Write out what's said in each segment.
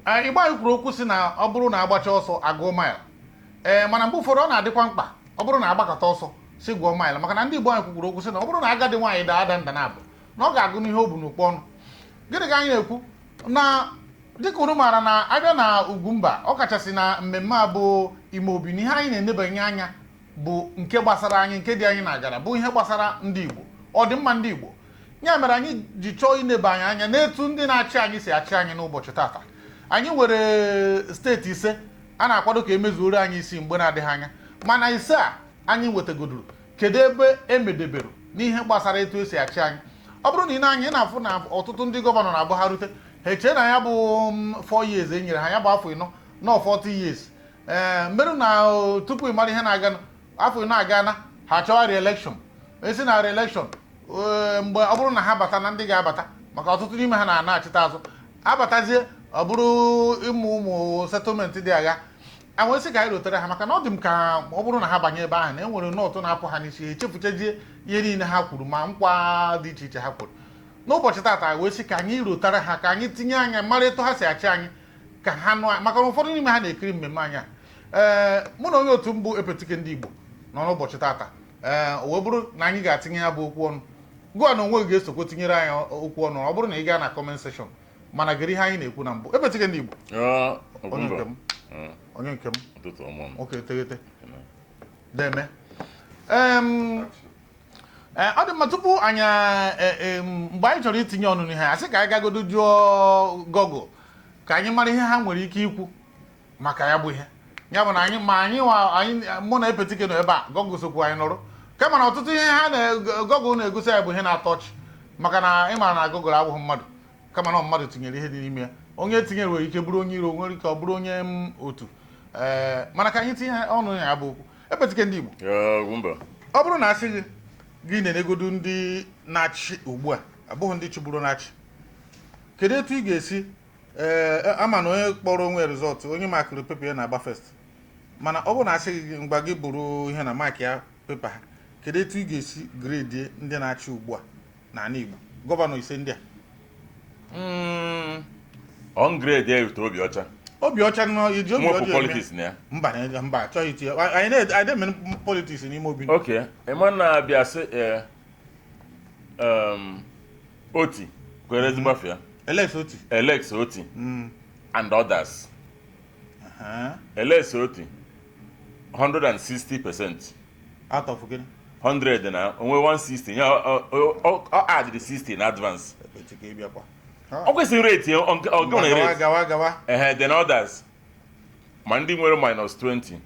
Igbo anyị kwuru okwu si na ọ bụrụ na agbacha ọsọ, agụọ mile. Ee, mana mgbe ụfọdụ ọ na-adịkwa mkpa, ọ bụrụ na agbakọta ọsọ si gụọ mile, maka na ndị Igbo anyị kwukwuru okwu sị na ọ bụrụ na agadi nwaanyị daa ada nda na abụ, na ọ ga-agụ n'ihe o bu n'ukpo ọnụ. Gịnị ka anyị na-ekwu? Na dịka unu maara na abịa na Ugwumba, ọ kachasị na mmemme a bụ ime obi, na ihe anyị na-enebanye anya bụ nke gbasara anyị, nke dị anyị na-agara, bụ ihe gbasara ndị Igbo, ọdịmma ndị Igbo. Ya mere anyị ji chọọ inebanye anya n'etu ndị na-achị anyị si achị anyị n'ụbọchị tata. Anyị nwere steeti 5 a na-akwado ka emezuoro anyị isi mgbe na-adịghị anya, mana 5 a anyị nwetagodoro, kedu ebe emedebere n'ihe gbasara etu esi achị anyị? Ọ bụrụ na ị na-anya, ị na-afụ na ọtụtụ ndị gọvanọ na-abụ ha rute, ha echee na ya bụ 4 years e nyere ha, ya bụ afọ 4, nọ 40 years. Ee, mmerụ na tupu ị mara ihe na-aga, afọ 4 agana, ha chọwa re-election. Esi na re-election, mgbe ọ bụrụ na ha bata, na ndị ga-abata, maka ọtụtụ n'ime ha na-ana achịta azụ, abatazie, ọ bụrụ ịmụ ụmụ settlement dị agha anwesị ka anyị rotere ha, maka na ọ dị m ka ọ bụrụ na ha banye ebe ahụ, na e nwere nọọtụ na-apụ ha n'isi, ha echefuchazie ihe niile ha kwuru ma nkwa dị iche iche ha kwuru. N'ụbọchị taata, wee sị ka anyị rotara ha, ka anyị tinye anya mara etu ha si achị anyị, ka ha nụ, maka na ụfọdụ n'ime ha na-ekiri mmemme anyị a. Ee, mụ na onye otu mbụ Epetike ndị Igbo nọ n'ụbọchị taata. Ee, o wee bụrụ na anyị ga-atinye ya bụ okwu ọnụ. Gụa na onwe gị ga-esokwa tinyere anyị okwu ọnụ, ọ bụrụ na ị gaa na comment section. Mana gere ihe anyị na-ekwu na mbụ. Epetike ndị Igbo, onye nke m, onye nke m. Ụtụtụ ọma m. Nwoke eteghete deme. Ee, ọ dị mma. Tupu anyị mgbe anyị chọrọ itinye ọnụ n'ihe a, sị ka anyị gagodo jụọ Google ka anyị mara ihe ha nwere ike ikwu maka ya bụ ihe. Ya bụ na anyị ma anyị nwa anyị, mụ na Epetike nọ ebe a, Google sokwu anyị nọrọ, kama na ọtụtụ ihe ha na Google na-egosi anyị bụ ihe na-atọ ọchị, maka na ị mara na Google abụghị mmadụ, kama na mmadụ tinyere ihe dị n'ime ya. Onye tinyere nwere ike bụrụ onye iro, nwere ike ọ bụrụ onye m otu. Ee, mana ka anyị tinye ọnụ na ya bụ okwu. Epetike ndị Igbo, Ya, Ugwumba. ọ bụrụ na asị gị gị na-enegodu ndị na-achị ugbu a, abụghị ndị chịburu na-achị, kedu etu ị ga-esi ee ama na onye kpọrọ onwe result, onye makịrị paper ya na-agba first? Mana ọ bụrụ na asị gị mgba gị bụrụ ihe na mark ya paper ha, kedu etu ị ga-esi grade ndị na-achị ugbu a n'ala Igbo, gọvanọ 5 ndị a? On grade ya with obi ọcha. Obi ọcha nọ iji obi Mwepụ ọjọọ eme. Politics na ya. Mba, mba, achọghị itinye. Anyị na-eme politics n'ime obi. Ok, ịma na-abịa sị Otti kwere ezigbo afọ ya. Alex Otti. Alex Otti and others. Alex Otti, 160%. Out of gịnị? 100 na onwe 160 ya, ọ add the 60 in advance. Epetike, ịbịakwa. Ọ kwesịrị rate ya ọ Gawa. nwere rate. Gawa, gawa. Ehe, then others, ma ndị nwere minus 20,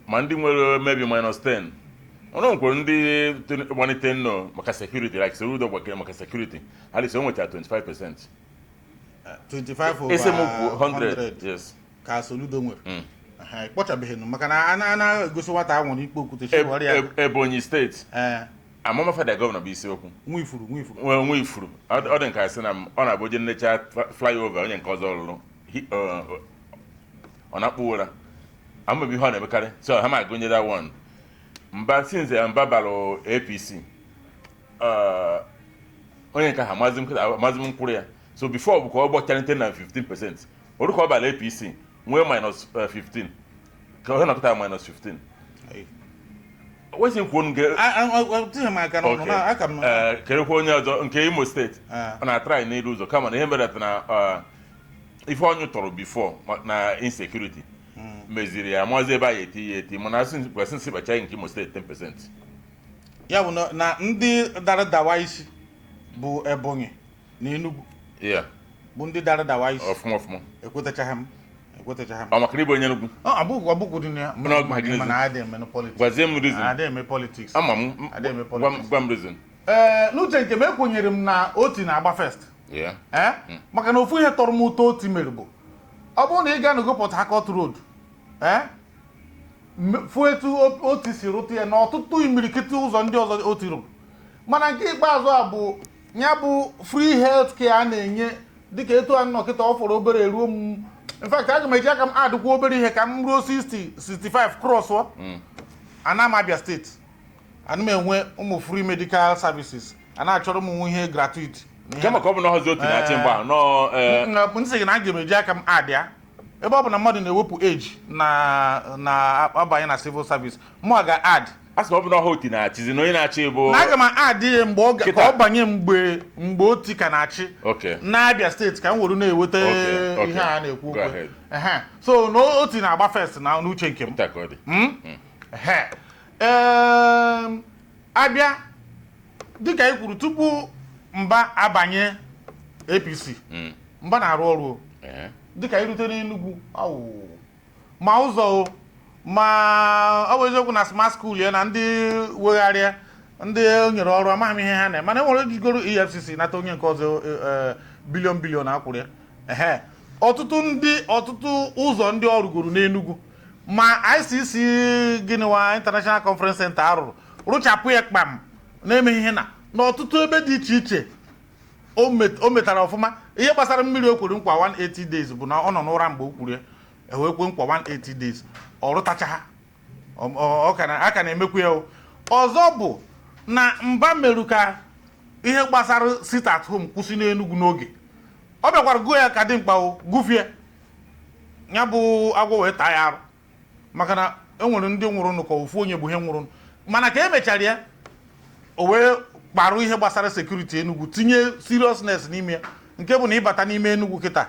ma ndị nwere maybe minus 10. Ọnụ nkwere ndị gbanite nnọọ maka security, like Soludo gbakere maka security, at least o nwetara 25%. 25 over Ese m kwuo 100. 100. Yes. Ka Soludo nwere. Aha, ịkpọchabeghị nụ, maka na a na-egosi nwata ahụ nwere ikpe okwute chiwara ya. Ebonyi Steeti. Ee. Amamafa gọvanọ bụ isiokwu. Nwa ifuru, nwa ifuru. Nwe nwa ifuru. Ọ dị nke asị na ọ na-abụ oje nnecha flyover, onye nke ọzọ lụrụ ọ na-akpụ ụra, amaghị ihe ọ na-emekarị, so ha ma agụnye that one. Mba, since mba balụ APC, onye nke ahụ amazi m mkpụrụ ya. So before bụ ka ọ gbachara 10 na 15%, oru ka ọ bara APC nwee minus 15, ka ọ nọkọta minus 15. Wetin kwuo nke Tinye m aka n'ọnụ. Na aka m. Ee, kerekwa onye ọzọ nke Imo Steeti. Ah. Ọ na-atry n'elu ụzọ, kama na ihe mere na ife ọnyụ tọrọ before na insecurity meziri ya, amazi ebe a ya eti ya eti, mana asị kwesị nsị kpacha nke Imo Steeti 10%. Ya bụ na ndị dara dawa isi bụ Ebonyi na Enugu bụ ndị dara dawa isi. Ọfụma ọfụma. Ekwetachaghị m, ekwetachaghị m. Ọ maka ịbụ onye Enugu? Ọ abụghị, ọbụghị dị na ya. Mana ọ bụ gịnị? Mana adị eme politics. Gwazie m reason. Adị eme politics. Ama m. Adị eme gwa m politics. Gwa m reason. Ee, n'uche nke m, ekwenyere m na Otti na-agba first. Ee, maka na ofu ihe tọrọ m ụtọ Otti mere bụ, ọ bụrụ na ị gaa n'ogo Port Harcourt Road, ee, fụ etu Otti si rụta ya na ọtụtụ imirikiti ụzọ ndị ọzọ Otti rụrụ. Mana nke ikpeazụ a bụ ya bụ free health care a na-enye, dịka etu a nọ kịta, ọ fọrọ obere eruo m. In fact, aga m eji aka m adịkwa obere ihe ka m ruo 60, 65 cross ọ ana m Abia Steeti, ana m enwe ụmụ free medical services, a na-achọrọ m nwe ihe gratuit. Kama ka ọ bụ na ọhọzi Otti na-achị mgbe ahụ nọọ M sị gị na aga m eji aka m adịa ebe ọ bụ na mmadụ na-ewepụ age na abanye na civil service, mụ ga add. A sị na ọ bụ na ọha Otti na-achịzi, na onye na-achị bụ Na aga m add ya mgbe ọ ka Kịta. ọ banye mgbe Otti ka na-achị n'Abia Steeti, ka m were na-eweta Okay. ihe a na-ekwu Go okwu. ahead. Ehe. So na Otti na-agba first na n'uche nke m. Nta ka ọ dị. Ehe. Abịa dịka ị kwuru, tupu Mba abanye APC, Mba na-arụ ọrụ o. Dịka irute n'Enugu awụ ma ụzọ o, ma ọ bụ eziokwu na smart school ya na ndị wegharịa ndị o nyere ọrụ, amaghị m ihe ha na, mana enwere ejigoro EFCC nata onye nke ọzọ billion billion akwụrụ ya. Ehe, ọtụtụ ndị, ọtụtụ ụzọ ndị ọ rugoro n'Enugu, ma ICC gịnịwa, International Conference Center arụrụ, rụchapụ ya kpam na-emeghị ihe na n'ọtụtụ ebe dị iche iche. O metara ọfụma. Ihe gbasara mmiri, o kwere nkwa 180 days, bụ na ọ nọ n'ụra mgbe o kwuru ya. Ewee kwe nkwa 180 days, ọ rụtacha ha. Ọ ka a ka na-emekwu ya o. Ọzọ bụ na Mba meru ka ihe gbasara sit at home kwụsị n'Enugu n'oge ọ bịakwara gụọ ya ka dị mkpa o gụfie ya bụ agwọ wee taa ya arụ, maka na e nwere ndị nwụrụ ka ofu onye bụ ihe nwụrụ. Mana ka e mechara ya, o wee kparụ ihe gbasara security Enugu, tinye seriousness n'ime ya, nke bụ na ịbata n'ime Enugu kịta,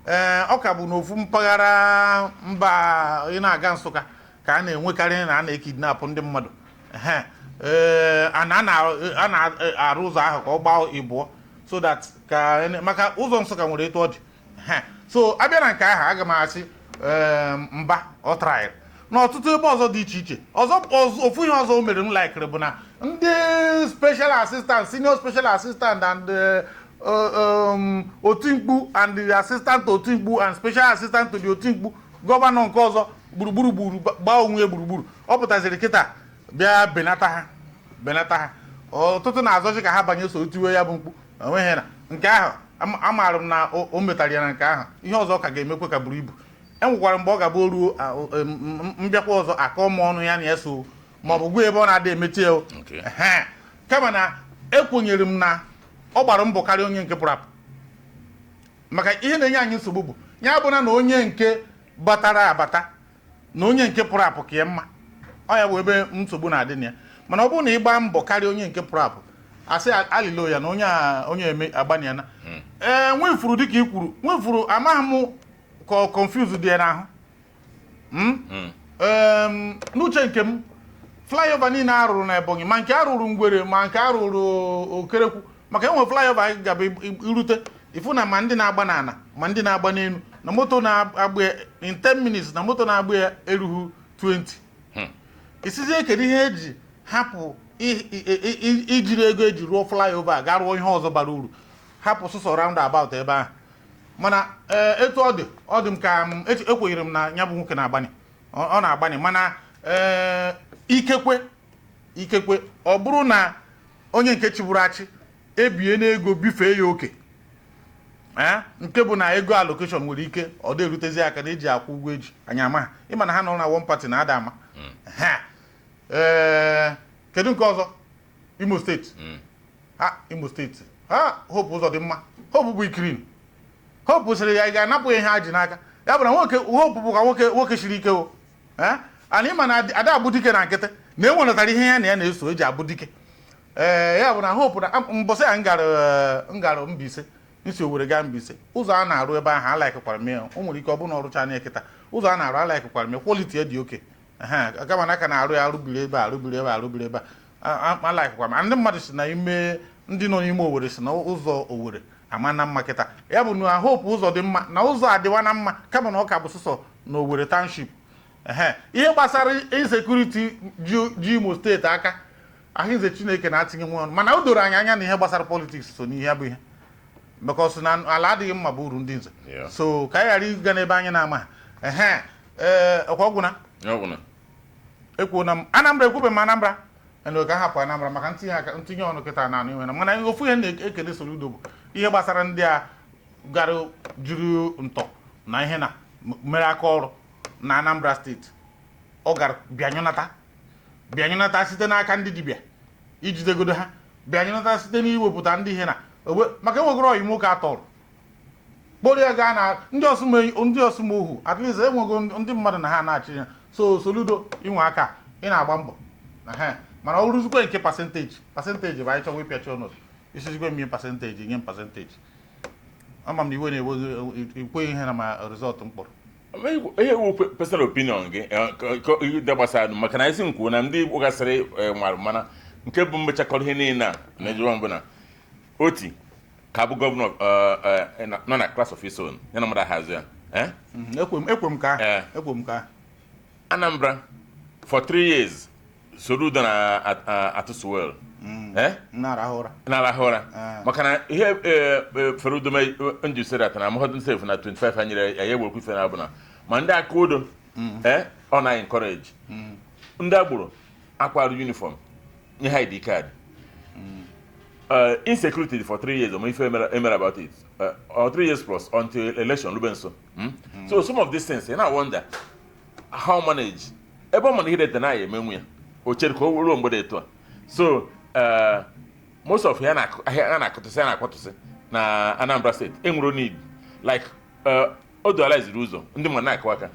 ee, ọ ka bụ n'ofu mpaghara mba ị na-aga Nsụka ka a na-enwekarị na a na-ekidnapụ ndị mmadụ. Ehe. Ee, a na-arụ ụzọ ahụ ka ọ gbaa ịbụọ, so that ka maka ụzọ Nsụka nwere etu ọ dị. Ehe. So abịa na nke ahụ, aga m asị ee, Mba ọ traịrị n'ọtụtụ ebe ọzọ dị iche iche. Ọzọ ofu ihe ọzọ o mere m laikiri bụ na ndị special assistant, senior special assistant and otimkpu and the assistant otimkpu and special assistant to the otimkpu gọvanọ nke ọzọ gburugburu gburu gbaa onwe ya gburugburu, ọ pụtaziri kịta bịa benata ha, benata ha. Ọtụtụ na-azọchi ka ha banye so tiwe ya bụ mkpu onweghị na nke ahụ. Amaara m na o metara ya na nke ahụ. Ihe ọzọ ka ga-emekwe ka buru ibu. E nwekwara mgbe ọ ga-abụ o ruo mbịakwa ọzọ, akọ m ọnụ ya na ya so ma ọ bụ gwa ebe ọ na-ada emechi ya o. Ehe. Kama na ekwenyere m na ọ gbara mbọ karịa onye nke pụrụ apụ, maka ihe na-enye anyị nsogbu bụ ya bụ na onye nke batara abata na onye nke pụrụ apụ ka ya mma. Ọ ya bụ ebe nsogbu na-adị na ya. Mana ọ bụrụ na ị gbaa mbọ karịa onye nke pụrụ apụ, asị alilo ya na onye a onye eme agbaniana. Ee, Nwifuru, dịka i kwuru, Nwifuru, amaghị m ka ọ confuse dị ya n'ahụ. N'uche nke m, flyover niile a rụrụ na Ebonyi, ma nke a rụrụ Ngwere, ma nke a rụrụ Okerekwu, maka enwe flyover anyị gaba irute ifu na ma ndị na-agba n'ala ma ndị na-agba n'elu na moto na-agba ya in 10 minutes, na moto na-agba ya erughị 20. Isizie kedu ihe eji hapụ ijiri ego eji rụọ flyover a ga rụọ ihe ọzọ bara uru, hapụ sụsọ round about ebe ahụ? Mana ee, etu ọ dị, ọ dị m ka m ekwenyere m na ya bụ nwoke na-agbani, ọ na-agbani. Mana ee, ikekwe ọ bụrụ na onye nke chịburu achị ebie n'ego bifee ya oke, ee, nke bụ na ego allocation nwere ike ọ dị erutezi aka na eji akwụ ụgwọ eji anyị ama ha. Ịma na ha nọrọ na one party na ada ama ha. Ee, kedu nke ọzọ? Imo Steeti. Ha, Imo Steeti, ha Hope Ụzọdịmma. Hope bụ ikirin. Hope sịrị ya ị ga-anapụ ya ihe ha ji n'aka ya bụ na nwoke Hope bụ ka nwoke nwoke siri ike o. Ee, ana ịma na ada abụ dike na nkịtị na enwenatara ihe ya na ya na-eso eji abụ dike. Ee, ya bụ na Hope na mbọsị a ngara Mbaise, nsi Owere gaa Mbaise, ụzọ a na-arụ ebe ahụ alaikekwara m ya. O nwere ike ọ bụrụ na ọrụcha anya kịta, ụzọ a na-arụ alaikekwara m ya, quality ya dị oke. Ehe, kama na aka na-arụ ya, arụbiri ebe a, arụbiri ebe a, arụbiri ebe a, alaikekwara m. Ndị mmadụ si na ime ndị nọ n'ime Owere si na ụzọ Owere ama na mma kịta. Ya bụ na Hope Ụzọdịmma na ụzọ adịwa na mma, kama na ọ ka bụ sụsọ na Owere township. Ehe, ihe gbasara insecurity ji Imo Steeti aka, ahụize Chineke na-atinye nwa ọnụ. Mana o doro anyị anya na ihe gbasara politics so n'ihe bụ ihe, because na ala adịghị mma bụ uru ndị nze. So ka anyị ghara ịga n'ebe anyị na-ama. Ehe, ee, ọkwa ọgwụ na Ọ bụ na ekwuo na m Anambra, ekwube m Anambra ene ka hapụ Anambra maka ntinye aka ntinye ọnụ kịta na anụ iwe na. Mana ofu ihe na-ekele Soludo bụ ihe gbasara ndị a gara jiri ntọ na ihe na mere aka ọrụ na Anambra Steeti. Ọ gara bịanyụnata site n'aka ndị dibịa ijidegodo ha, bịanyụnata site n'iwepụta ndị ihe na Maka enwegoro ọyị nwoke atọrọ kpọrọ ya gaa na ndị ọsụmohu. At least enwego ndị mmadụ na ha na-achị ya. So Soludo, inwe aka ị na-agba mbọ. Ehe. Mana ọ rụzikwe nke percentage bụ anyị chọwa ịpịachi ọnọdụ isizikwe m nye percentage, nye m percentage. Ama m na iwe na-ewe gị, ikwe ihe na ma result m kpọrọ. Ihe wu personal opinion gị, ihe dị gbasara, maka na isi m kwuo na ndị Igbo gasịrị nwara, mana nke bụ mmechakọrọ ihe niile a na-ejikwa mbụ na Otti ka bụ governor nọ na class of his own, ya na mmadụ ahazi ya, eh? Ekwe m ka ekwe m ka Anambra for 3 years, Soludo na atụsụ well, eh? Na-arahụ ụra. Na-arahụ ụra. Ah. Maka na ihe Ferudo njisere na mahadum sef na 25 anyere ya, ya ewekwa ife na abụ na ma ndị aka odo, ọ na encourage ndị agboro akwarụ uniform, nye ha ID card. Insecurity for 3 years, ọma ife emere about it, or 3 years plus until election rube nso. So some of these things, ị na-wonder how manage ebe ọ mana ihe dị na ya emenwu ya, o chere ka o ruo mgbe dị etu a. So most of ya na ahịa a na-akụtụsị, a na-akwatụsị na Anambra Steeti enwero need like o dualiziri ụzọ ndị mmadụ na-akụ aka,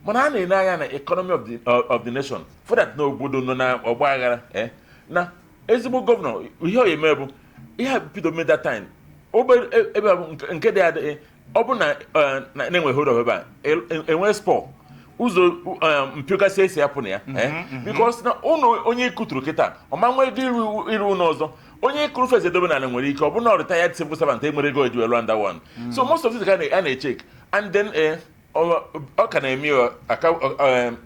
mana a na-ene anya na economy of the nation for that na obodo nọ na ọgba aghara, na ezigbo governor, ihe ọ eme bụ ihe a bido mee that time obere ebe a bụ nke dị adịghị. Ọ bụ na na-enwe hold of ebe a enwe spọ ụzọ mpịogasị esi apụ na ya, because na ụlọ onye kuturu kịta ọma nwee ego iru ụlọ ọzọ. Onye kụrụ fence edobe n'ala nwere ike ọ bụ na retired civil servant enwere ego eji welu under one. So most of this ka a na-echek and then ọ ka na-eme ya aka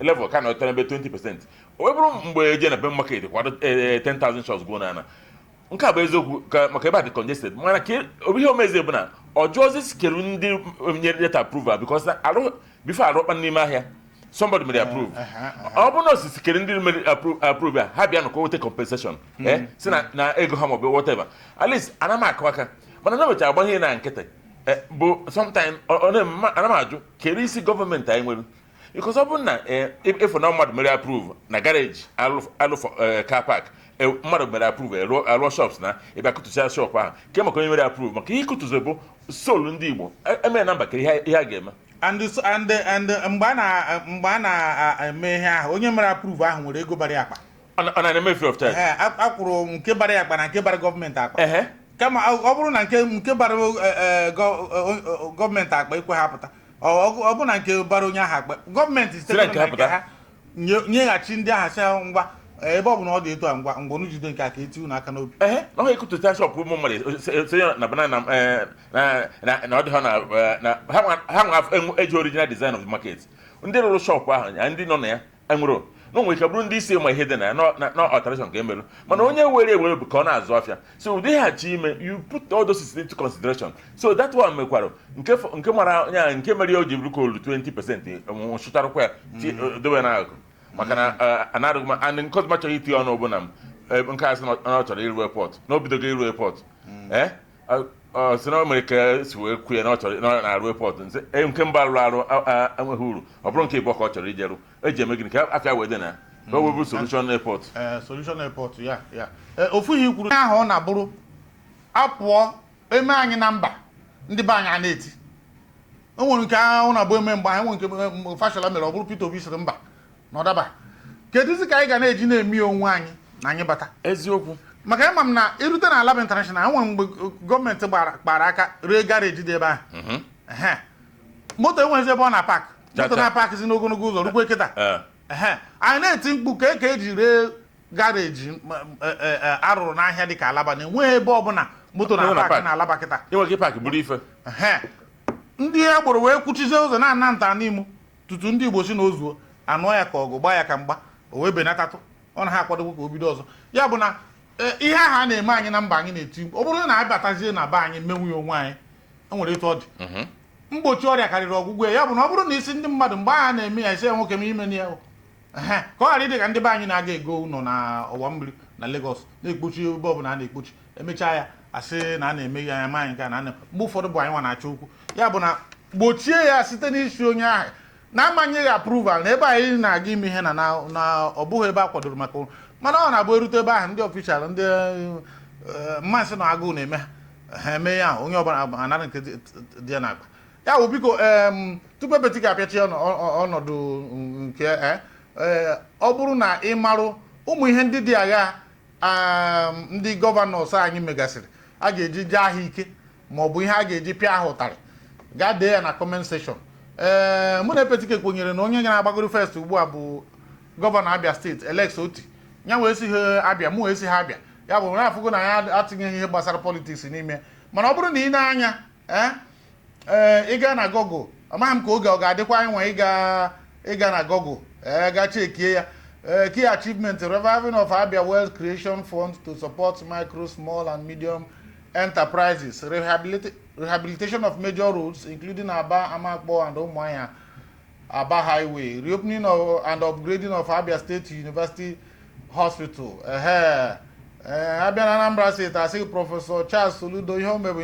level ka na ebe 20%, o wee bụrụ mgbe eje na be market kwado 10,000 shops gwuo n'ala. Nke a bụ eziokwu ka maka ebe a dị congested, mana ka ihe omezi bụ na ọ jụọzi sikeru ndị nyere data approval, because na arụ before arụkpa n'ime ahịa, somebody mere approve. Ọ bụrụ na osisi kere ndị mere approve ya, ha bịa nọkọ weta compensation, si na ego ha maọbụ whatever. At least ana m akụ aka, mana na mechara agba ihe na nkịtị, bụ sometime ọ na-eme ana m ajụ kere isi gọọmenti anyị nwere, because ọ bụrụ na ịfụ na mmadụ mere approve na garage alụ car park, mmadụ mere approve alụọ shops na ịbịa kụtụsịa shop ahụ ke maka onye mere approve, maka ihe kụtụzi bụ solu ndị Igbo emere na mba ka ihe a ga-eme. And mgbe a na-eme ihe ahụ, onye mere approve ahụ nwere ego bara ya akpa. Ọ na-eme free of charge. Ee, akwụrụ nke bara ya akpa na nke bara gọọmenti akpa. Kama ọ bụrụ na nke bara gọọmenti akpa ekwe ha pụta, ọ bụ na nke bara onye ahụ akpa, gọọmenti site Site na nke na ha nke pụta. ha nyeghachi ndị ahụ, sị ha ngwa, ebe ọ bụ na ọ dị etu a, ngwa ngwa unu jide nke a ka eti unu aka n'obi. Ehe, na ọ ekụtụta shop ụmụ mmadụ sonye na banana na na na ọ dị ha na na ha nwa eji original design of the market. Ndị rụrụ shop ahụ ya, ndị nọ na ya enwero na o nwere ike bụrụ ndị isi ma ihe dị na ya na alteration ka emerụ, mana onye were ewere bụ ka ọ na-azụ afịa. So ụdị ghachi ime, you put all those things into consideration. So that one mekwara nke mara ya, nke mere ya o ji bụrụ ka olu 20% nwụchụtarakwa ya dobe n'akụkụ, maka na anaghị m and nke ọzọ m achọghị itinye ọnụ bụ na m nke a sị na ọ chọrọ iru airport, na o bidogo iru airport, ọ sị na o mere ka esi wee kwuo na ọ chọrọ na ọ na-arụ airport nsị nke mba rụrụ arụ enweghị uru. Ọ bụrụ nke ịbụọ ka ọ chọrọ ijeru eji eme gịnị ka afịa wee dị na ya, ka o wee bụ solution airport. Ee, solution airport ya. Ee, ofu ihe i kwuru ahụ, ọ na-abụrụ apụọ eme anyị na mba, ndị be anyị a na-eti o nwere nke ahụ na-abụ eme mgbe ahụ, enwere nke Fashola mere, ọ bụrụ Peter Obi sịrị mba na ọ daba. Kedụzi ka anyị ga na-eji na-eme onwe anyị na anyị bata? Eziokwu. Maka ịma m na irute na Alaba International, enwere mgbe gọọmenti gbara aka ree garage dị ebe ahụ. Ehe. Moto enweghịzi ebe ọ na park moto Cha-cha. na park si n'ogologo ụzọ rukwe kịta. Ehe. Anyị na-eti mkpu ka eji ree garage arụrụ n'ahịa dịka Alaba na enweghị ebe ọbụla moto Moto na na park park. na Alaba kịta. Inwe ike park buru ife. Ehe. Ndị agboro wee kwuchizie ụzọ na-ana nta n'imo tutu ndị Igbo si na ozuo anụọ ya ka ọgụ gbaa ya ka mgba, o wee benatatụ ọ na ha akwadokwa ka o bido ọzọ. Ya bụ na ihe ahụ a na-eme anyị na mba, anyị na-eti mkpu, ọ bụrụ na abatazie na be anyị menwu ya onwe anyị, e nwere etu ọ dị. Mgbochi ọrịa karịrị ọgwụgwọ ya. Ya bụ na ọ bụrụ na isi ndị mmadụ mgbe agha na-eme ya, isi ya nwoke ma ime na ya o. Ehe, ka ọ ghara ịdị ka ndị be anyị na-aga ego ụlọ na ọwa mmiri na Lagos na-ekpochi ebe ọbụla a na-ekpochi, emechaa ya asị na a na-eme ya anya ma anyị nke a na mgbe ụfọdụ bụ anyị nwa na-achọ okwu. Ya bụ na gbochie ya site n'isi onye ahụ na-amanyeghị approval na ebe anyị na-aga ime ihe na ọ bụghị ebe a kwadoro maka ụlọ. Mana ọ na-abụ erute ebe ahụ, ndị official, ndị mmasị na agụụ na-eme ha. Ha eme ya, onye ọbụla anara nke dị ya n'akpa. Ya bụ, biko, tupu Ebeti ga-apịachi ọnọdụ nke ọ bụrụ na ị marụ ụmụ ihe ndị dị agha ndị governors anyị megasịrị a ga-eji jee ahịa ike, ma ọ bụ ihe a ga-eji pịa ha ụtarị, gaa dee ya na comment section. Ee, mụ na Epetike kwenyere na onye na-agbagoro first ugbu a bụ gọvanọ Abia Steeti, Alex Otti. Ya wee si ha Abia, mụ wee si ha Abia. Ya bụ na afụgo na ya atinyeghị ihe gbasara politics n'ime. Mana ọ bụrụ na ị na-anya, ee, ị gaa na Google, amaghị m ka oge ọ ga-adịkwa anyị nwa ịga na Google, ee, gaa chekie ya. Ee, key achievement: reviving of Abia Wealth Creation Fund to support micro, small and medium enterprises, rehabilitation of major roads including Aba, Amakpo and Umuahia Aba Highway, reopening of and upgrading of Abia State University Hospital. Ehe, ee, abịa na Anambra Steeti, asị Professor Charles Soludo, ihe o mere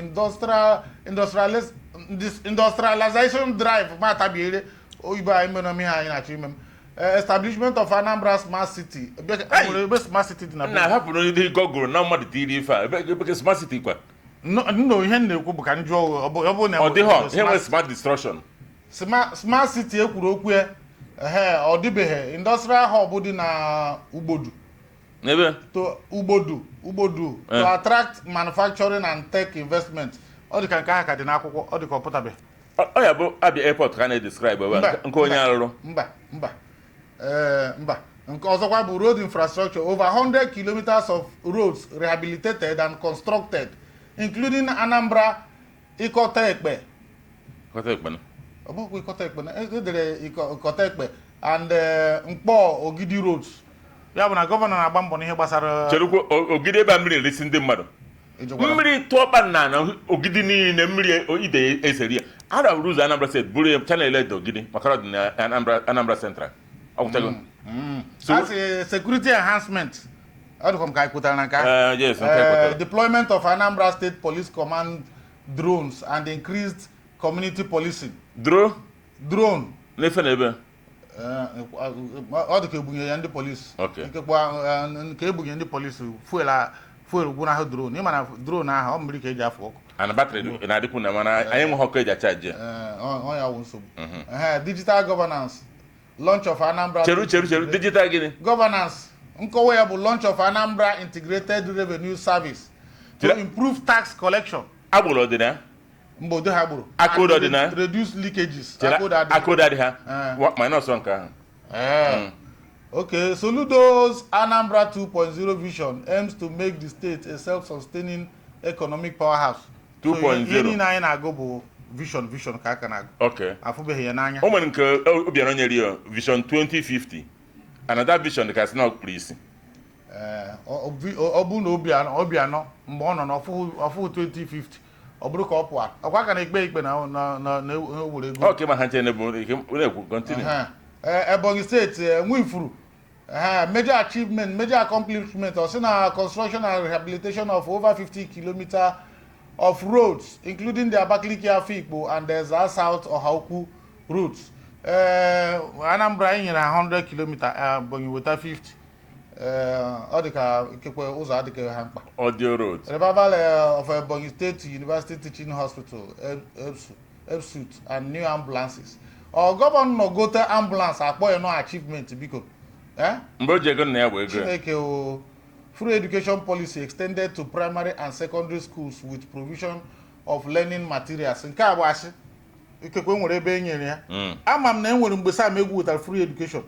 industrialization drive, ma tabiere oyibo anyị mere m ihe anyị na-achọ ime m. Establishment of Anambra Smart City. Nwere ebe Smart City dị na Nna, hapụrụ ndị Google na mmadụ tiri ife a ebe smart city kwa. No, ihe m na-ekwu bụ ka m jụọ, ọ bụ na Ọ dịghọ ihe nwere smart destruction. Smart city ekwuru okwu ya, ehe, ọ dịbeghị. Industrial hub dị na Ugbodu. N'ebe To Ugbodu to attract manufacturing and tech investment. Ọ dị ka nke ahụ ka dị n'akwụkwọ, ọ dị ka ọ pụtabeghị. Ọ ya bụ Abia Airport ka a na-edescribe ebe a, Mba, nke onye mba. arụrụ. Mba, mba, ee, mba. Nke ọzọkwa bụ road infrastructure: over 100 kilometers of roads rehabilitated and constructed, including Anambra Ikota Ekpe. Kọta ekpene. Ọ bụghịkwa Ikota Ekpe na edere Ikota Ekpe and Mkpọ Ogidi roads. Ya bụ na gọvanọ na-agba mbọ n'ihe gbasara Cherukwu, Ogidi ebe a mmiri erisi ndị mmadụ. Ịjụkwara. Mmiri tụọkpa na Ogidi niile, mmiri ide eseri ya. A rụrụ ụzọ Anambra Steeti bụrụ ya channel ede Ogidi, maka na ọ dị na Anambra Central. Ọ gwụchago. A sị security enhancement, ọ dịkwa m ka anyị kwutara na nke ahụ. Yes, nke kwetara. Deployment of Anambra State Police Command drones and increased community policing. Dro Drone. N'efe na ebe Ọ dị ka ebunye ya ndị polisi. Nkekwa nke ebunye ndị polisi, fuel gwụnahụ drone. Ịma na drone ahụ, ọ mmiri ka eji afụ ọkụ. Ana batrị na-adịkwu na, mana anyị enweghị ọkụ eji achaji ya. Ọ ya wụ nsogbu. Ehe, digital governance: launch of Anambra Cheru, cheru, cheru, digital gịnị? Governance, nkọwa ya bụ launch of Anambra Integrated Revenue Service to improve tax collection. Agboro dị na ya? Mgbe odo ha gburu. Aka odo dị na ya? Reduce leakages. Chere, Aka odo adịghị. Aka odo adị ha. Eh. Minus nke ahụ. Eh. Okay, Soludo's Anambra 2.0 vision aims to make the state a self-sustaining economic powerhouse. So, 2.0. ihe niile anyị na-agụ bụ vision, vision ka aka na-agụ. Afụbeghị ya n'anya. O nwere nke Obianọ nyere ya, Vision 2050. Another vision dị ka sị na ọkpụrụ isi. Ee, ọ bụrụ na Obianọ mgbe ọ nọ n'ọfụhụ 2050, ọ bụrụ ka ọ pụọ, ọkwa ka na-ekpe ikpe na o were ego. Ọ ka ịma ha nche na-ebu na-ekwu, continue. Ehe. Ebonyi Steeti, Nwifuru. Ehe, major achievement, major accomplishment, ọ sị na construction and rehabilitation of over 50 kilometers of roads, including the Abakaliki Afikpo and the Ezza South Ohaukwu routes. Ee, Anambra anyị nyere ha 100 kilometer, Ebonyi weta 50. Ee, ọ dị ka ikekwe ụzọ adịghị ha mkpa. Audio road. Revival of Ebonyi State University Teaching Hospital, EBSU, EBSUTH, and new ambulances. Ọ gọvanọ gote ambulance, akpọ ya no achievement, biko. Eh? Mgbe o ji ego nna ya bụ ego ya. Chineke o. Free education policy extended to primary and secondary schools with provision of learning materials. Nke a bụ asị. Ikekwe nwere ebe e nyere ya. Ama m na e nwere mgbe Sam Egwu wetara free education.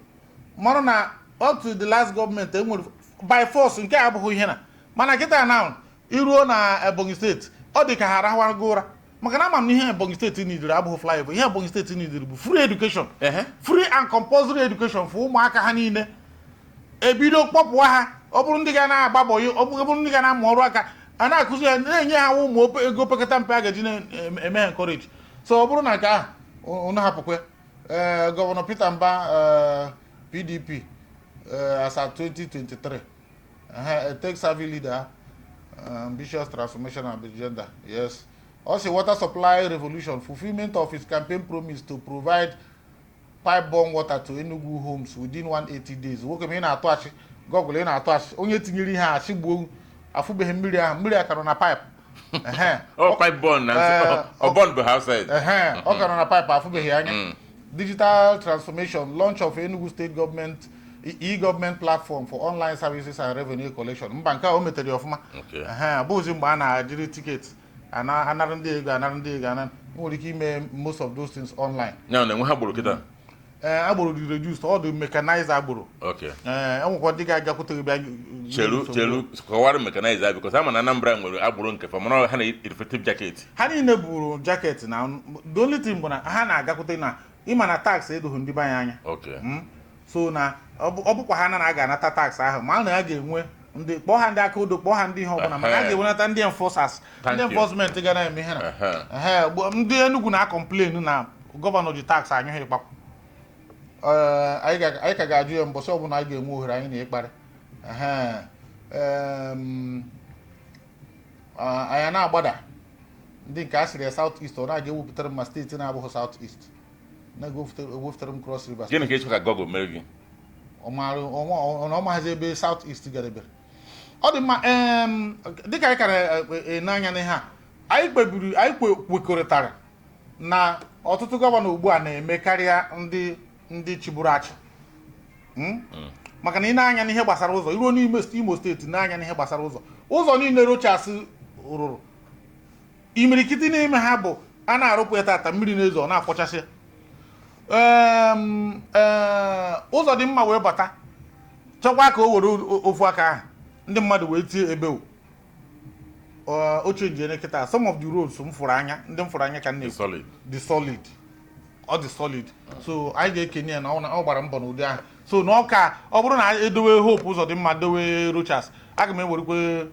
Mara na up to the last government e nwere by force, nke a abụghị ihe na mana kịta na iruo na Ebonyi Steeti, ọ dị ka ha arahụwago ụra, maka na ama m na ihe Ebonyi Steeti nidiri abụghị flyover. Ihe Ebonyi Steeti nidiri bụ free education, free and compulsory education for ụmụaka ha niile. Ebido kpọpụwa ha, ọ bụrụ ndị ga na-agba bọyị, ọ bụrụ ndị ga na-amụ ọrụ aka, a na-akụzi ya, na-enye ha ụmụ ego opekata mpe a ga-eji na-eme ha encourage. So ọ bụrụ na nke ahụ unu hapụkwa. Ee, gọvanọ Peter Mba, PDP, as at 2023, a tech savvy leader, ambitious transformation agenda. Yes, also water supply revolution, fulfillment of his campaign promise to provide pipe-borne water to Enugu homes within 180 days. Nwoke m, ị na-atụ achị. Google, ị na-atụ achị. Onye tinyere ihe a, achị gbuo. Afụbeghị mmiri ahụ, mmiri a ka nọ na pipe. Ehe. Ọ pipe borne na ọ borne bụ outside. Ehe, ọ ka nọ na pipe, afụbeghị anya. Digital transformation, launch of Enugu State Government e-government platform for online services and revenue collection. Mba, nke a o metere ya ọfụma. Ehe, bụzi mgbe a na-ajiri ticket anara ndị ego, anara ndị ego, ana nwere ike ime most of those things online. Ya na enwe ha gburu kịta. Ee, agboro dị reduced, ọ dị mechanized agboro. Ee, enwekwa ndị ga-agakwute gị bịa. Chelu, chelu, kọwara mechanized a, because ama na Anambra nwere agboro nke fa, mana ha na reflective jacket. Ha niile buru jacket na the only thing bụ na ha na-agakwute na ịma na tax edoghị ndị be anyị anya. So na ọ bụkwa ha na a ga-anata tax ahụ, ma na a ga-enwe ndị kpọọ ha ndị aka odo, kpọọ ha ndị ihe ọbụla, mana a ga-enwenata ndị enforcers, Thank ndị you. enforcement ga na-eme ihe na ehe. Ndị Enugu na-acomplain na governor ji tax anyụ ha ịkpakwu. Ee, anyị ka ga-ajụ ya mbọsị ọbụla anyị ga-enwe ohere anyị na-ịkparị. Ehe. Anyị na-agbada ndị nke a sịrị ya South East, ọ na-aga ewepụtara m ma steeti na-abụghị South East, na-ewepụtara m Cross River. Gịnị ka ịchọ ka Google mere gị? Ọ na ọ mahazi ebe South East gadebere. Ọ dị mma. Dịka anyị kara ene anya n'ihe a, anyị kpebiri, anyị kwekọrịtara na ọtụtụ governor ugbu a na-eme karịa ndị chịburu achị. Maka na ị na-anya n'ihe gbasara ụzọ, iruo n'ime Imo Steeti, na-anya n'ihe gbasara ụzọ, ụzọ niile Rochas rụrụ, imirikiti n'ime ha bụ a na-arụpụ ya tata, mmiri na-ezo, ọ na-akwọchasị. Ee, ụzọ dị mma wee bata chọkwa ka o were ofu aka ahụ ndị mmadụ wee tie ebe o change kịta. Some of the roads m fụrụ anya, ndị m fụrụ anya ka m na-ekwu. Solid. Dị solid, ọ dị solid. So anyị ga-ekenye ya na ọ gbara mbọ n'ụdị ahụ. So na ọ ka ọ bụrụ na edowe Hope Uzodimma, dowe Rochas, aga m ewerukwe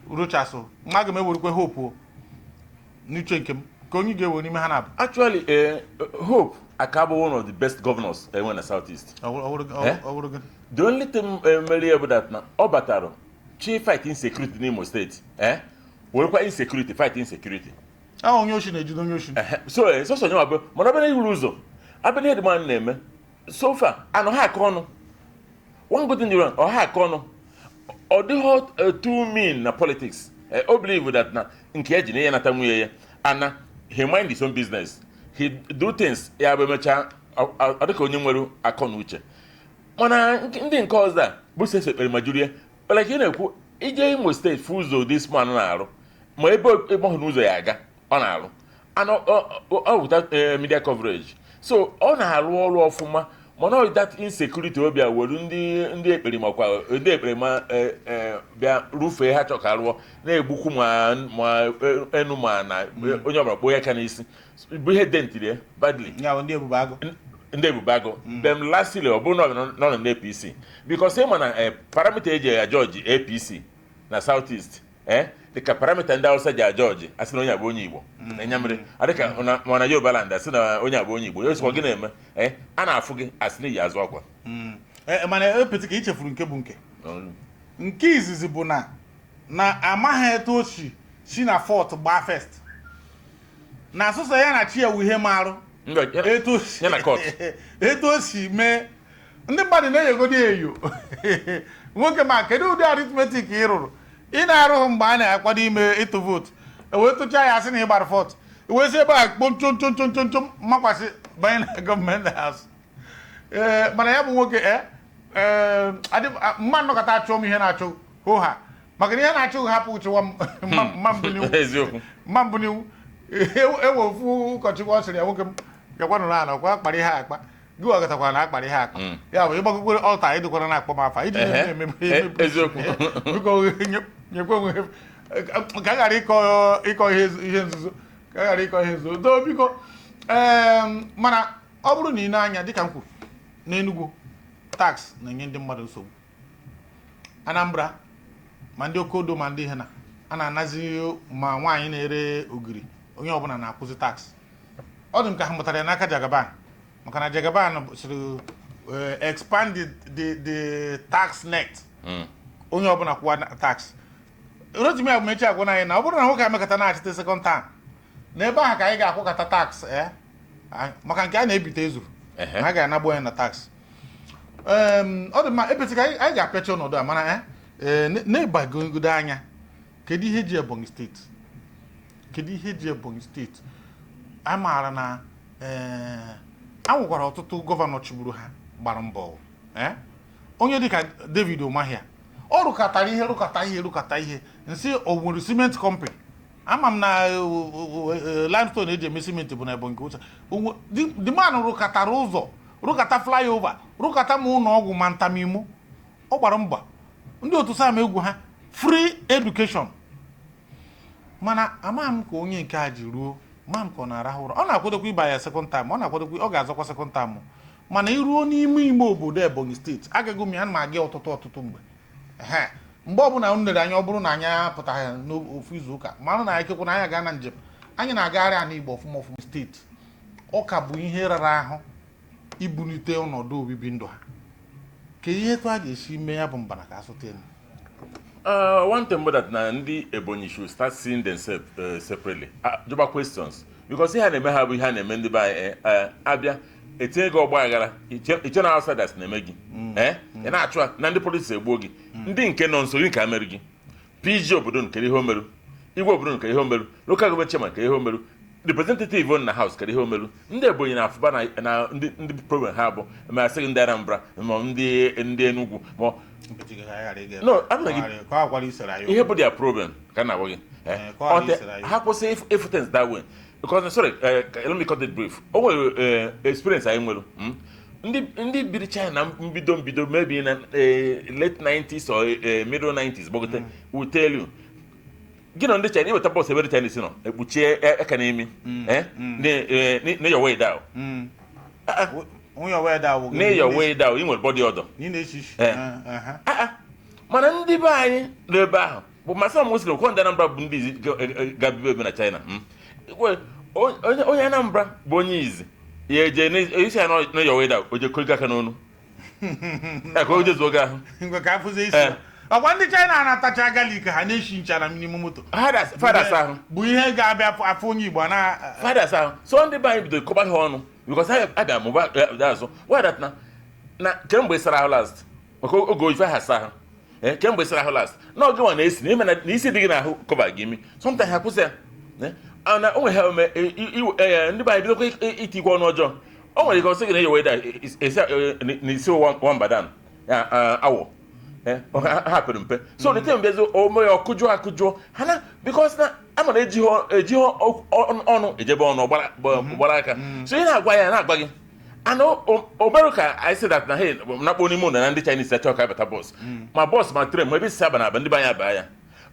Rochas o, aga m ewerukwe Hope o. N'uche nke m, ka onye ga-ewe n'ime ha na-abụ? Actually, Hope Akabo, one of the best governors enwe na Southeast. Ọ bụrụ gịnị? The only thing mere ya bụ that na ọ batara chi fight insecurity n'Imo Steeti, werekwa insecurity fight insecurity. Ọ onye oshi na-ejide onye oshi. Ehe, so sọsọ nye abụ, mana ọbịa iwuru ụzọ abịa na headman na-eme so far anọ ha aka ọnụ. One good thing you run, ọ ha aka ọnụ, ọ dịghị too mean na politics. O believe that na nke ya ji na ya nata nwunye ya ana he mind his own business, he do things ya bụ emechaa ọ dịka onye nwere akọ na uche. Mana ndị nke ọzọ a bụ sese ekpere ma juru ya, like ị na-ekwu, ije Imo Steeti fụ ụzọ this man na-arụ, ma ebe ebe ọhụrụ ụzọ ya aga ọ na-arụ and ọ without media coverage. So ọ na-arụ ọrụ ọfụma, mana ọ that insecurity obia were ndị ekperima kwa ndị ekperima bịa rufee ha chọ ka rụọ na-egbukwu ma enu ma na onye ọbụla kpoo ya aka n'isi bụ ihe dentiri ya badly. Ya bụ ndị Ebube Agụ. Ndị Ebube Agụ. Then lastly, ọ bụrụ na ọ nọ na APC, because ị ma na parameter eji ajọji APC na South East, dịka parameter ndị Hausa ji ajọji, asị na onye abụ onye Igbo na Enyamiri adịka ma na Yoruba land, asị na onye abụ onye Igbo, ya gị na-eme a na-afụ gị, asị na iyi azụ akwa. Mana epeti ka i chefuru nke bụ nke izizi bụ na amaghị etu o si si na fort gbaa first na asụsọ ya na chi ya wụ ihe marụ etu o si Ya na court. Etu o si mee, ndị mmadụ na-enyegodi eyo nwoke, ma kedu ụdị arithmetic ị rụrụ ị na-arụghị mgbe a na-akwado ime ịtụ vootu, wee tụchaa ya, asị na ị gbara fort, wee si ebe a kpom chom chom chom chom chom makwasị banye na Government House. Ee, mana ya bụ nwoke, ee mma nnọkọta achụọ m ihe na-achụ hụ ha, maka na ihe na-achụ hapụ chụwa m mma mbụ n'iwu. Eziokwu. Mma mbụ n'iwu ewe ofu ụkọchukwu ọ sịrị ya, nwoke m gakwanụ na ala kwa akpara ihe akpa gị wagọtakwara na akpara ihe akpa ya bụ ịgbagokwere altar, ịdịkwara na-akpọ m afa iji na-eme. Eziokwu. Biko nyekwa onwe ka a ghara ịkọ ihe nzuzo, ka a ghara ịkọ ihe nzuzo doo, biko. Ee, mana ọ bụrụ na ị na-anya, dịka m kwuru, n'Enugu tax na-enye ndị mmadụ nsogbu, Anambra ma ndị okodo ma ndị ihe na a na-anazi ma nwaanyị na-ere ogiri, onye ọbụla na-akwụzi tax. Ọ dị m ka ha mụtara ya n'aka Jagaban, maka na Jagaban sịrị expand the tax net. Onye ọbụla kwụwa tax. Rotimi Amaechi agwa anyị na ọ bụrụ na nwoke amekọta na-achịte second term, n'ebe ahụ ka anyị ga-akwụkọta tax maka nke a na-ebite ezuru ha ga-anagbu anyị na tax. Ọ dị mma, ebeti ka anyị ga-apịachi ọnọdụ a, mana n'ịbagodo anya, kedu ihe ji Ebonyi Steeti Kedu ihe ji Ebonyi Steeti a maara na a nwekwara ọtụtụ gọvanọ chịburu ha gbara mbọ, onye dịka David Umahi, ọ rụkọtara ihe, rụkọta ihe, rụkọta ihe. Nsị o nwere cement company, ama m na limestone eji eme simenti bụ na Ebonyi ka the man rụkọtara ụzọ, rụkọta flyover, rụkọta ma ụlọ ọgwụ ma ntamimo. Ọ gbara mbọ. Ndị otu Sam Egwu ha free education, mana ama m ka onye nke a ji ruo ma m ka ọ na-arahụ ụra. Ọ na-akwadokwa ịba ya second term, ọ na-akwadokwa, ọ ga-azọkwa second term. Mana iruo n'ime ime obodo Ebonyi Steeti, agaghị m ya, ma aga ọtụtụ ọtụtụ mgbe. Ehe, mgbe ọbụla m lere anya, ọ bụrụ na anyị apụtaghị n'ofu izu ụka, mara na ekekwa na anyị aga na njem, anyị na-agagharị ala Igbo ọfụma ọfụma. Steeti ọ ka bụ ihe rara ahụ ibulite ọnọdụ obibi ndụ ha. Kedu ihe etu a ga-esi mee ya bụ mbana ka asụta elu? One thing about that, na ndị Ebonyi should start seeing themselves separately. Jụba questions. Because ihe a na-eme ha bụ ihe a na-eme ndị be anyị, abịa etinye gị ọgba aghara, iche na outsiders na-eme gị. Ị na-achụ ha na ndị politics egbuo gị. Ndị nke nọ nso gị ka merụ gị. PG obodo nke ihe o merụ, igwe obodo nke ihe o merụ, local government chairman nke ihe o merụ, representative na house kedu ihe o merụ. Ndị Ebonyi na-afụba na ndị problem ha bụ ma asị gị ndị Anambra ma ndị Enugu ma No, I'm not. Ka akwara isere anyị. Ihe bụ their problem ka m na-agwa gị. Ka ọ ghara isere anyị. Ha kwụsị ịfụ things that way, because, sorry, let me cut it brief, o nwere experience anyị nwere, Ndị biri China na mbido maybe na late 90s or middle 90s gbagote will tell you, gị na ndị China iweta bọs ebe ndị Chinese nọ ekpuchie aka n'imi, na your way down. Nwunye wee da awụ. Na your way down, ị nwere body odor. Ị na-eshi isi. Ah, ah. Mana ndị be anyị n'ebe ahụ bụ masị Muslim kwa ndị Anambra bụ ndị izi ga-ebibe ebe na China. Onye Anambra bụ onye izi ya eje isi ya n'yo weda o je koligo aka n'onu ya ka o jezuo oge ahụ. Ngwe ka afụzie isi. Ọkwa ndị China na-atacha garlic, ha na-eshi ncha na n'ime moto. Fadas ahụ. Bụ ihe ga-abịa afụ onye Igbo na Fadas ahụ. So ndị be anyị bidoro kọba ha ọnụ because ha abịa mụba azụ. Why that na kemgbe ị sara ahụ last, maka oge oyife ha asa ahụ, kemgbe ị sara ahụ last na oge nwa na-esi na ime na isi dị gị n'ahụ kọba gị imi. Sometimes ha kwụsị ya. Na o nwere ha ome ndị be anyị bidokwa itikwa ọnụ ọjọọ. O nwere ike ọ sị gị na eyowe da esi n'isi wambadan ya awọ. Ha pere mpe, so the thing bịazi ome ya ọkụjụọ akụjụọ ha na because na ama na ejighị ọnụ ejebe ọnụ gbara aka. So ị na-agwa ya na-agwa gị and o mere ka I say that na hey, nakpo n'ime ụlọ na ndị Chinese achọ ka abata bọs, ma bọs ma train, ma ebe isi aba na aba, ndị be anyị aba ya.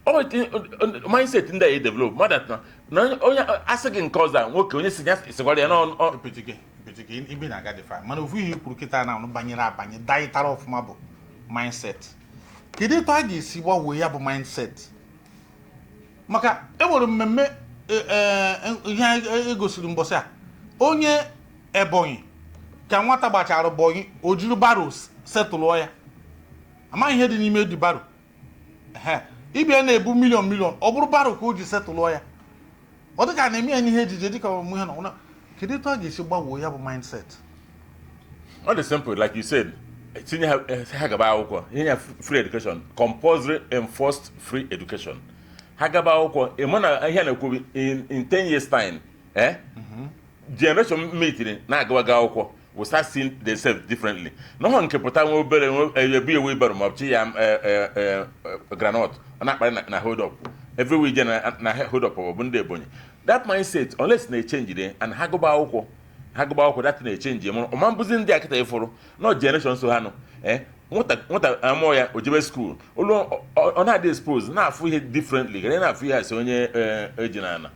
Ọ mindset ndị a develop mmadụ na onye asị gị nke ọzọ a, nwoke onye si ya sikwara ya na Epetike epetike ibe na-aga dị fa, mana ofu ihe i kwuru kịta na banyere abanye dayịtara ọfụma bụ mindset. Kedu etu a ga-esi gbanwee ya bụ mindset? Maka e nwere mmemme ihe egosiri mbọsị a, onye Ebonyi ka nwata gbachara bọyị, o jiri barrow setụlụọ ya. Amaghị ihe dị n'ime dị barrow. Ehe, ịbịa na-ebu million million, ọ bụrụ barrow ka o ji setụlụọ ya. Ọ dịka a na-eme ya n'ihe ejije, dịka ọmụmụ ihe na ọnwụna. Kedu etu a ga-esi gbanwee ya bụ mindset? Ọ dị simple, like you said, tinye ha, ha gaba akwụkwọ, nye ya free education, compulsory enforced free education. Ha gaba akwụkwọ, ịmụ na ihe a na-ekwu bụ in 10 years time, generation meetiri na-agawaga akwụkwọ will start seeing themselves differently. N'ọhọ nke pụta nwa obere nwe ebu ewu ibaro ma ọ bụ chi ya groundnut, ọ na-akparị na hold up every week na hold up ọ bụ ndị Ebonyi. That mindset, unless na-echange de and ha gụba akwụkwọ, ha gụba akwụkwọ, that na-echange mụrụ ọma mbụzi ndị a kịta ịfụrụ nọ generation so ha nọ, nwata nwata amụọ ya, o jebe school olu, ọ na-adị expose na-afụ ihe differently, gara na-afụ ihe asị onye eji n'ala.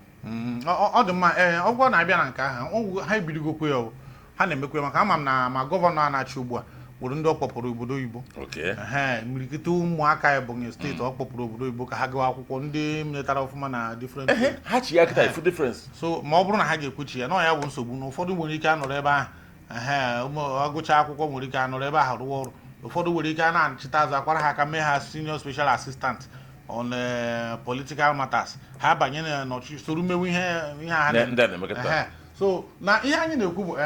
Ọ dị mma. Ee, ọgwụ na-abịa na nke ahụ, ha ebidogokwe ya o. Ha na-emekwe, maka ama m na ma gọvanọ a na-achị ugbu a nwere ndị ọ kpọpụrụ obodo oyibo. Ehe, imirikiti ụmụaka Ebonyi Steeti ọ kpọpụrụ obodo oyibo ka ha gụọ akwụkwọ, ndị metara ọfụma na different Ehe, ha chi ya kịta ifu difference. So ma ọ bụrụ na ha ga-ekwechi ya na ọ ya bụ nsogbu na ụfọdụ nwere ike anọrọ ebe ahụ, ehe, ụmụ agụcha akwụkwọ nwere ike anọrọ ebe ahụ rụọ ọrụ. Ụfọdụ nwere ike a na-achịta azụ akwara ha aka mee ha senior special assistant on political matters, ha banye na n'ọchịchị soro mewe ihe ha ndị a na-emekọta. Ehe. So na ihe anyị na-ekwu bụ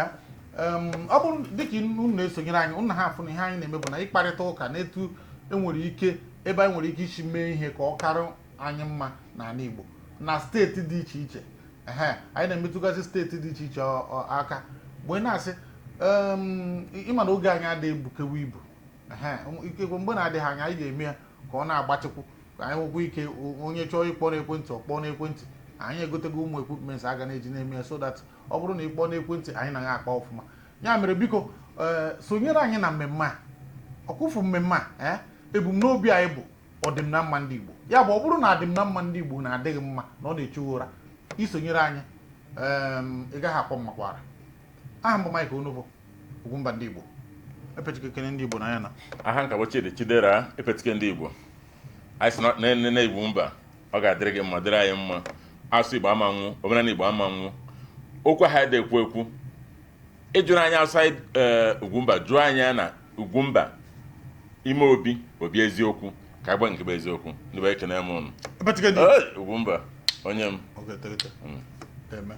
ọ bụrụ dịka unu na-esonyere anyị, unu ha afụ na ihe anyị na-eme bụ na ịkparịta ụka n'etu enwere ike ebe anyị nwere ike isi mee ihe ka ọ karị anyị mma n'ala Igbo. Na steeti dị iche iche, ehe, anyị na-emetụgasị steeti dị iche iche aka mgbe na-asị ịma na oge anyị adịghị ebukewa ibu. Ehe, ikekwe mgbe na-adịghị anya anyị ga-eme ya ka ọ na-agbatịkwu, ka anyị nwekwa ike, onye chọọ ịkpọ n'ekwentị, ọ kpọọ n'ekwentị. Anyị egotego ụmụ equipments a ga na-eji na-eme ya, so that ọ bụrụ na ị kpọọ n'ekwentị, anyị na ya akpa ọfụma. Ya mere, biko, sonyere anyị na mmemme a. Ọkwụfụ mmemme a, ebumnobi anyị bụ ọdịm na mma ndị Igbo. Ya bụ, ọ bụrụ na adịm na mma ndị Igbo na-adịghị mma, na ọ na-echu ụra, isonyere anyị, ị gaghị akpọ mmakwara. Aha m bụ Mike Onovo, Ugwumba ndị Igbo, epechikekene ndị Igbo n'anya na Aha nka bụ Chidi Chidera, epetike ndị Igbo. Anyị sị na Igbo mba, ọ ga-adịrị gị mma, dịrị anyị mma. Asụ Igbo ama nwụ, omenala Igbo ama nwụ. Okwu ha dị ekwu ekwu ịjụrụ anyị outside Ugwumba, jụọ anyị ya na Ugwumba ime obi obi eziokwu ka agba nke bụ eziokwu. Ndị be, ekene m ụnụ. Epechike ndị Igbo. Hey, Ugwumba onye m. Oge teghete. Eme.